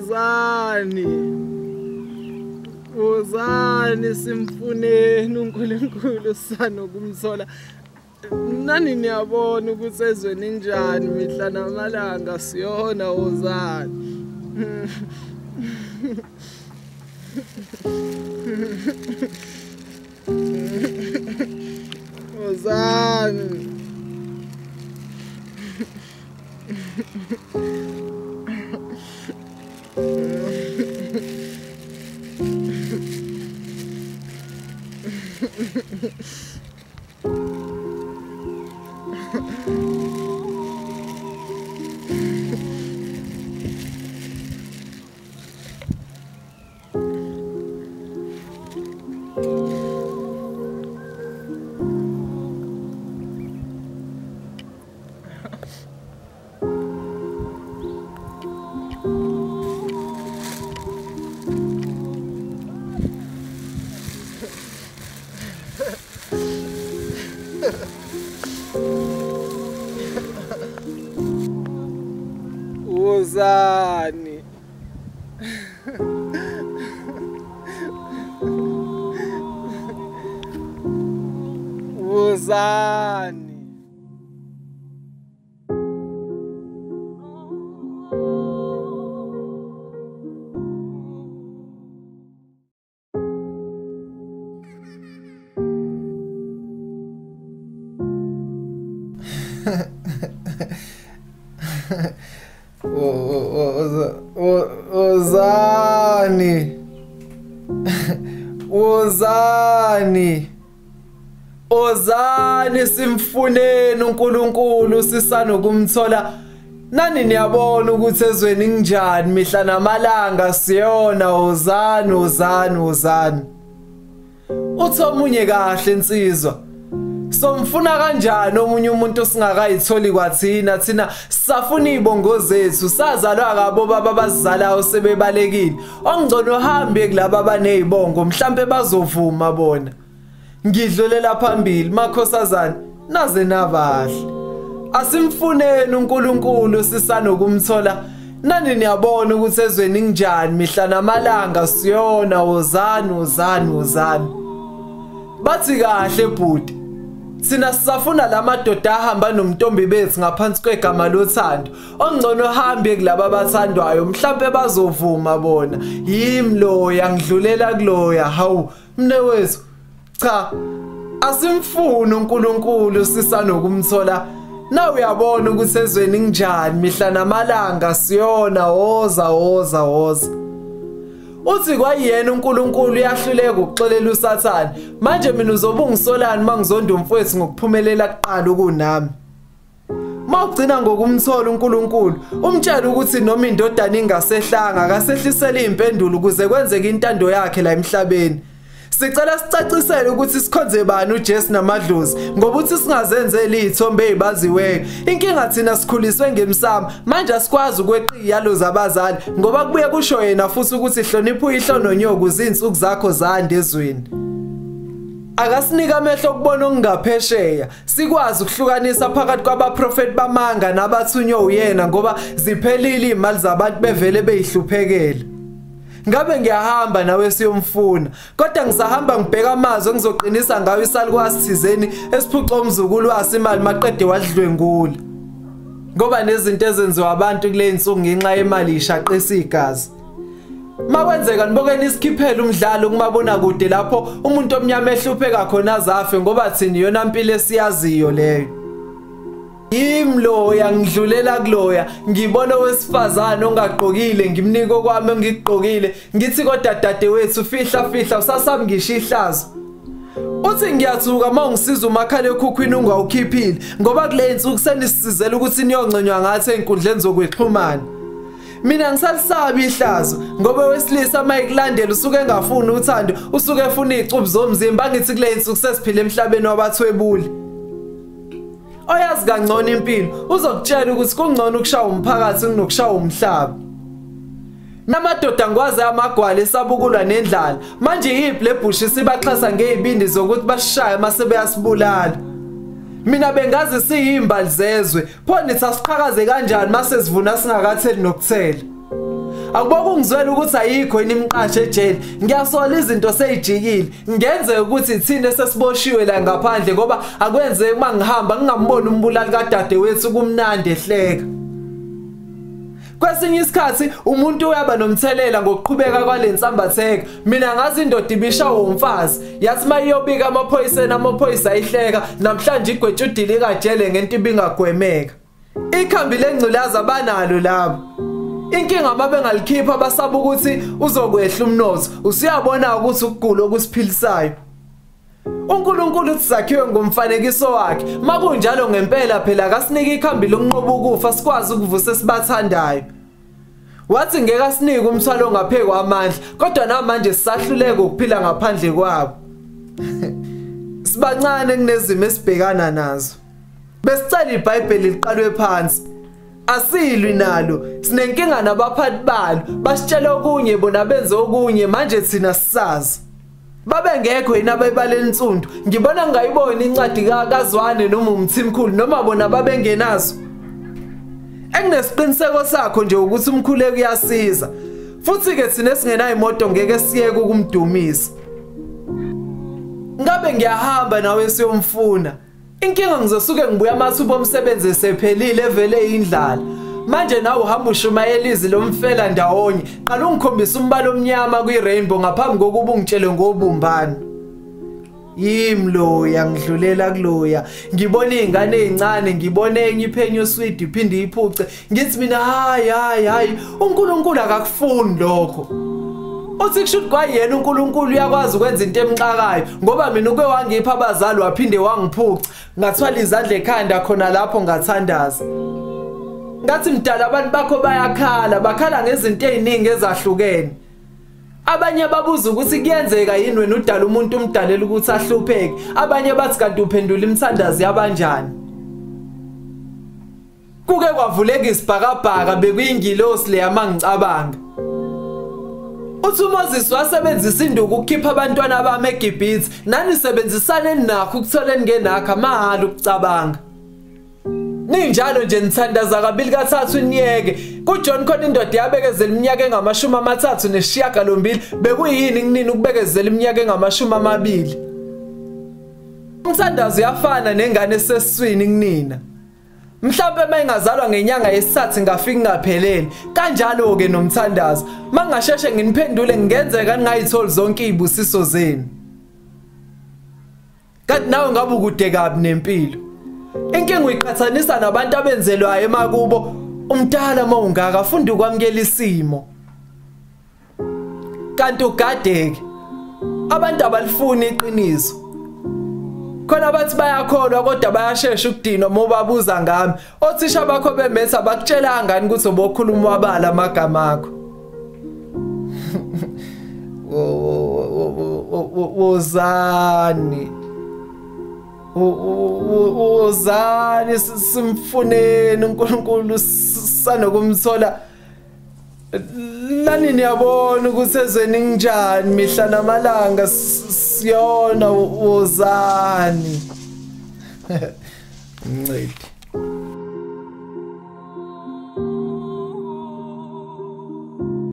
Wozani, wozani simfuneni uNkulunkulu sisanokumthola. Nani niyabona ukuthi ezweni njani mihla namalanga siyona, wozani. Wozani. Wozani. Wozani. Wozani. Wozani. Wozani simfuneni uNkulunkulu sisanokumthola. Nani niyabona ukuthi ezweni njani mihla namalanga siyona. Wozani, wozani, wozani. Uthi omunye kahle insizwa, somfuna kanjani omunye umuntu singakayitholi kwathina? Thina safuna izibongo zethu, sazalwa ngabo baba abazalayo sebebalekile. Ongcono hambe kulabo abanezibongo, mhlambe bazovuma bona. Ngidlulela phambili makhosazana, naze nabahle. Asimfuneni uNkulunkulu sisanokumthola. Nani niyabona ukuthi ezweni njani mihla namalanga siyona. Wozani, wozani, wozani. Bathi kahle bhuti, thina sisafuna lamadoda ahamba nomntombi bethu ngaphansi kwegama lothando. Ongcono hambe kulabo abathandwayo, mhlambe bazovuma bona. Yimi loya, ngidlulela kuloya. Hawu mnewethu, cha, asimfuni uNkulunkulu sisanokumthola. Na uyabona ukuthi ezweni njani mihla namalanga siyona. Woza, woza, woza. Uthi kwayena uNkulunkulu uyahluleka ukuxolela uSathane. Manje mina uzobe ungisolani mangizonda umfowethu ngokuphumelela kuqala kunami? Mawugcina ngokumthola uNkulunkulu, umtshela ukuthi noma indodana ingasehlanga akasehlisele impendulo ukuze kwenzeke intando yakhe la emhlabeni. Sicela sicacisele ukuthi sikhonze bani uJesu namadlozi, ngoba uthi singazenzeli izithombe ezibaziweyo. Inkinga thina sikhuliswe ngemsamo, manje asikwazi ukweqa iyalo zabazali, ngoba kubuye kusho yena futhi ukuthi hlonipha uyihlo nonyoko izinsuku zakho zande ezweni. Akasinika amehlo okubona okungaphesheya, sikwazi ukuhlukanisa phakathi kwabaprofeti bamanga nabathunywe uyena, ngoba ziphelile imali zabantu bevele beyihluphekele. Ngabe ngiyahamba nawe siyomfuna, kodwa ngisahamba ngibheka amazwi engizoqinisa ngayo isalukwazi thizeni esiphuca umzukulu wase imali maqede wadlwengula. Ngoba nezinto ezenziwa abantu kule insuku ngenxa yemali ishaqisa igazi. Makwenzeka nibokeni isikhiphele umdlalo kumabona kude lapho umuntu omnyama ehlupheka khona azafe, ngoba thina iyona mpilo esiyaziyo leyo. Yimi loya, ngidlulela kuloya, ngibona owesifazane ongagqokile, ngimnika okwami engikugqokile, ngithi kodwa dadewethu fihla fihla usasami ngisho ihlazo. Uthi ngiyathuka uma ungisiza umakhala ekhukhwini ungawukhiphile, ngoba kule insuku senisizela ukuthi niyonconywa ngathi ey'nkundleni zokuxhumana. Mina ngisalisabi ihlazo, ngoba owesilisa uma ekulandela usuke engafuni uthando, usuke efuna iy'cubu zomzimba. Angithi kule insuku sesiphila emhlabeni wabathwebuli. Oyazi kangcono impilo uzokutshela ukuthi kungcono ukushaya umphakathi kunokushaya umhlaba. Namadoda ngikwazi amagwala esabukulwa nendlala. Manje yiphi le bhushi sibaxhasa ngezibindi zokuthi basishaye mase beyasibulala? Mina bengazi siyimbali zezwe, pho nithi asiqhakaze kanjani mase sivuna singakatheli nokuthela? Akuboke ungizwela ukuthi ayikho yini imqashe ejele. Ngiyasola izinto seyijikile. Ngenzeka ukuthi thina sesiboshiwe la ngaphandle ngoba akwenzeki uma ngihamba ngingamboni umbulali kadadewethu kumnandi ehleka. Kwesinye isikhathi umuntu uyaba nomthelela ngokuqhubeka kwalensambatheka. Mina ngazi indoda ibishawa umfazi, yathi mayiyobika amaphoyiseni, amaphoyisa ayihleka. Namhlanje igwetshwa udilika jele ngento ibingagwemeka. Ikhambi lengculaza banalo labo. Inkinga mabengalikhipha basaba ukuthi uzokwehla umnotho. Usuyabona ukuthi ukugula okusiphilisayo. uNkulunkulu uthi sakhiwe ngomfanekiso wakhe. Makunjalo ngempela phela akasinike ikhambi lokunqoba ukufa sikwazi ukuvusa esibathandayo. Wathi ngeke asinike umthwalo ongaphekwa amandla, kodwa namanje sisahluleka ukuphila ngaphandle kwabo. Sibancane kunezimo esibhekana nazo. Besicela iBhayibheli liqalwe phansi. Asilwi nalo, sinenkinga nabaphathi balo, basitshela okunye bona benze okunye, manje thina sisazi. Babengekho yini abayibala ensundu? Ngibona ngayibona incwadi kaZwane noma uMthimkhulu noma bona babengenazo. Enginesiqiniseko sakho nje ukuthi umkhuleko uyasiza. Futhi ke thina esingenayo imoto ngeke siyeke ukumdumisa. Ngabe ngiyahamba nawe siyomfuna. Inkinga ngizosuke ngibuya amathuba omsebenzi esephelile evele indlala. Manje nawe uhamba ushumayela izwi lomfela ndawonye. Qala ungikhombisa umbala omnyama kwi-rainbow ngaphambi kokuba ungitshele ngobumbano. Yimi loya ngidlulela kuloya. Ngibona izingane ezincane, ngibone enye iphenyo sweet iphinde iphuce. Ngithi mina hayi hayi hayi, uNkulunkulu akakufuni lokho. Uthi kusho kwayena uNkulunkulu uyakwazi ukwenza into emxakayo ngoba mina uke wangipha abazali waphinde wangiphuca. Ngathwala izandla ekhanda khona lapho ngathandaza. Ngathi mdala abantu bakho bayakhala, bakhala ngezinto eziningi ezahlukene. Abanye babuza ukuthi kuyenzeka yini wena udala umuntu umdalela ukuthi ahlupheke. Abanye bathi kanti uphendula imithandazo yabanjani. Kuke kwavuleka isibhakabhaka bekuyingilosi le yamangicabanga. Uthi uMoses wasebenzisa induku ukukhipha abantwana bami eGibhithe, nani sebenzisane nakho ukuthola ningenakho amahhala ukucabanga. Ninjalo nje nithandaza kabili kathathu niyeke. KuJohn khona indoda yabekezela iminyaka engama-38 bekuyini kunini ukubekezela iminyaka engama-20. Umthandazo uyafana nengane esesiswini kunina. Mhlawumbe mayingazalwa ngenyanga yesithathu ngafika ngaphelele. Kanjalo ke nomthandazo. Mangasheshe nginiphendule ngenzeka ningayitholi zonke izibusiso zenu. Kanti nawe ngabe ukude kabi nempilo. Inkinga uyiqhathanisa nabantu abenzelwayo emakubo. Umdala mawungaka funda ukwamukela isimo. Kanti ugadeke. Abantu abalifuni iqiniso. Khona bathi bayakholwa kodwa bayashesha ukudinwa mobabuza ngami. Othisha bakho bemetha bakutshelanga ngani ukuthi obokhuluma wabala amagama akho. Wozani. Wozani simfuneni uNkulunkulu sanokumthola. Nani niyabona ukuthi ezweni njani mihla namalanga siyona. Wozani. Ncedi.